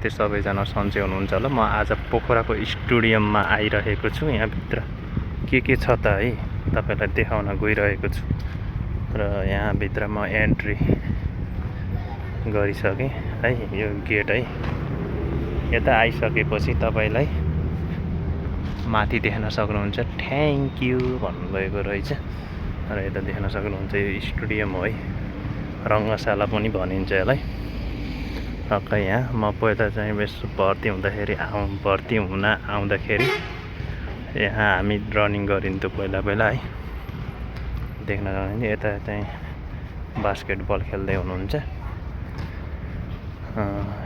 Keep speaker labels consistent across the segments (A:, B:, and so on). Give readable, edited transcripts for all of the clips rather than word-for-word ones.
A: नमस्ते सबैजना सन्चै हुनुहुन्छ होला। म आज पोखराको स्टेडियममा आइरहेको छु। यहाँभित्र के छ त है तपाईलाई देखाउन गइरहेको छु र यहाँभित्र म एन्ट्री गरिसकेँ है। यो गेट है, यता आइसकेपछि तपाईलाई माथि देख्न सक्नुहुन्छ थ्याङ्क यू भन्नुभएको रहेछ र यता देख्न सक्नुहुन्छ यो स्टेडियम हो है, रङ्गशाला पनि भनिन्छ यसलाई। टक्कै यहाँ म पहिला चाहिँ भर्ती हुन आउँदाखेरि यहाँ हामी रनिङ गरिन्थ्यो पहिला है। देख्न सक्नुहुन्छ यता चाहिँ बास्केटबल खेल्दै हुनुहुन्छ।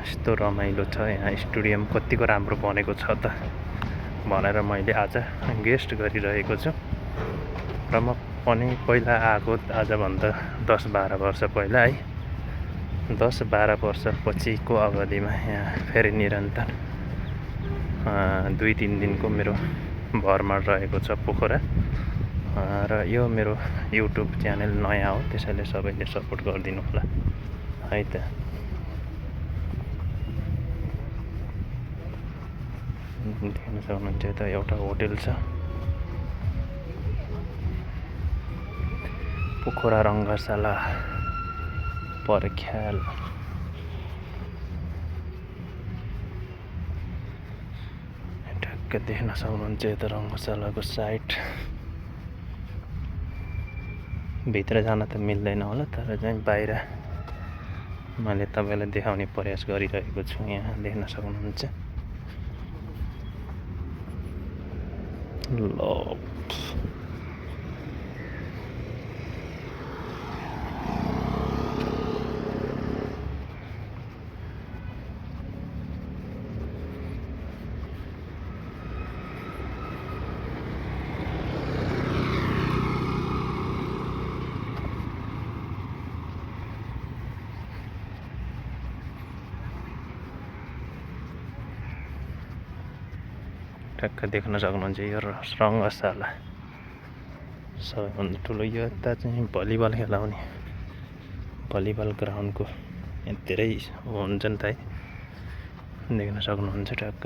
A: यस्तो रमाइलो छ यहाँ स्टेडियम, कतिको राम्रो बनेको छ त भनेर मैले आज गेस्ट गरिरहेको छु। र म पनि पहिला आएको आजभन्दा 10-12 वर्ष पहिला है, 10-12 वर्ष पछिको अवधिमा यहाँ फेरि निरन्तर 2-3 दिनको मेरो भ्रमण रहेको छ पोखरा। र यो मेरो युट्युब च्यानल नयाँ हो, त्यसैले सबैले सपोर्ट गरिदिनु होला है त। देख्न सक्नुहुन्छ यता एउटा होटेल छ, पोखरा रङ्गशाला पर्ख्याल। ठ्याक्क देख्न सक्नुहुन्छ यता रङ्गशालाको साइड। भित्र जान त मिल्दैन होला, तर चाहिँ बाहिर मैले तपाईँलाई देखाउने प्रयास गरिरहेको छु। यहाँ देख्न सक्नुहुन्छ ल टक्क देख्न सक्नुहुन्छ यो रङ्गशाला सबैभन्दा ठुलो। यो यता चाहिँ भलिबल खेलाउने भलिबल ग्राउन्डको धेरै हुन्छ नि त है, देख्न सक्नुहुन्छ टक्क।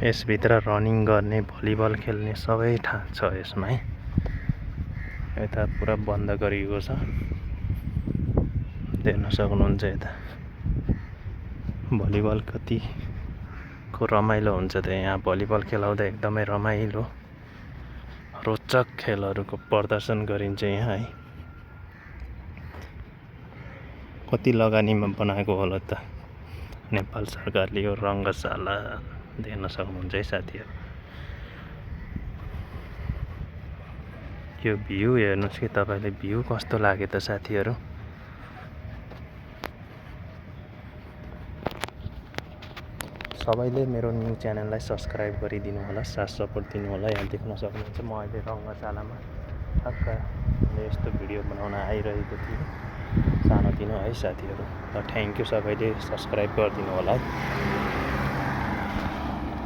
A: यसभित्र रनिङ गर्ने, भलिबल खेल्ने सबै ठाउँ छ यसमा है। यता पुरा बन्द गरिएको छ, देख्न सक्नुहुन्छ यता भलिबल कतिको रमाइलो हुन्छ त यहाँ। भलिबल खेलाउँदा एकदमै रमाइलो रोचक खेलहरूको प्रदर्शन गरिन्छ यहाँ है। कति लगानीमा बनाएको होला त नेपाल सरकारले यो रङ्गशाला, देख्न सक्नुहुन्छ है साथीहरू। यो भ्यू हेर्नुहोस् कि तपाईँले, भ्यू कस्तो लाग्यो त साथीहरू। सबैले मेरो न्यू च्यानललाई सब्सक्राइब गरिदिनु होला, साथ सपोर्ट दिनु होला। यहाँ देख्न सक्नुहुन्छ म अहिले रङ्गशालामा टक्क यस्तो भिडियो बनाउन आइरहेको थिएँ सानोतिनो है साथीहरू। र थ्याङ्क यू, सबैले सब्सक्राइब गरिदिनु होला है।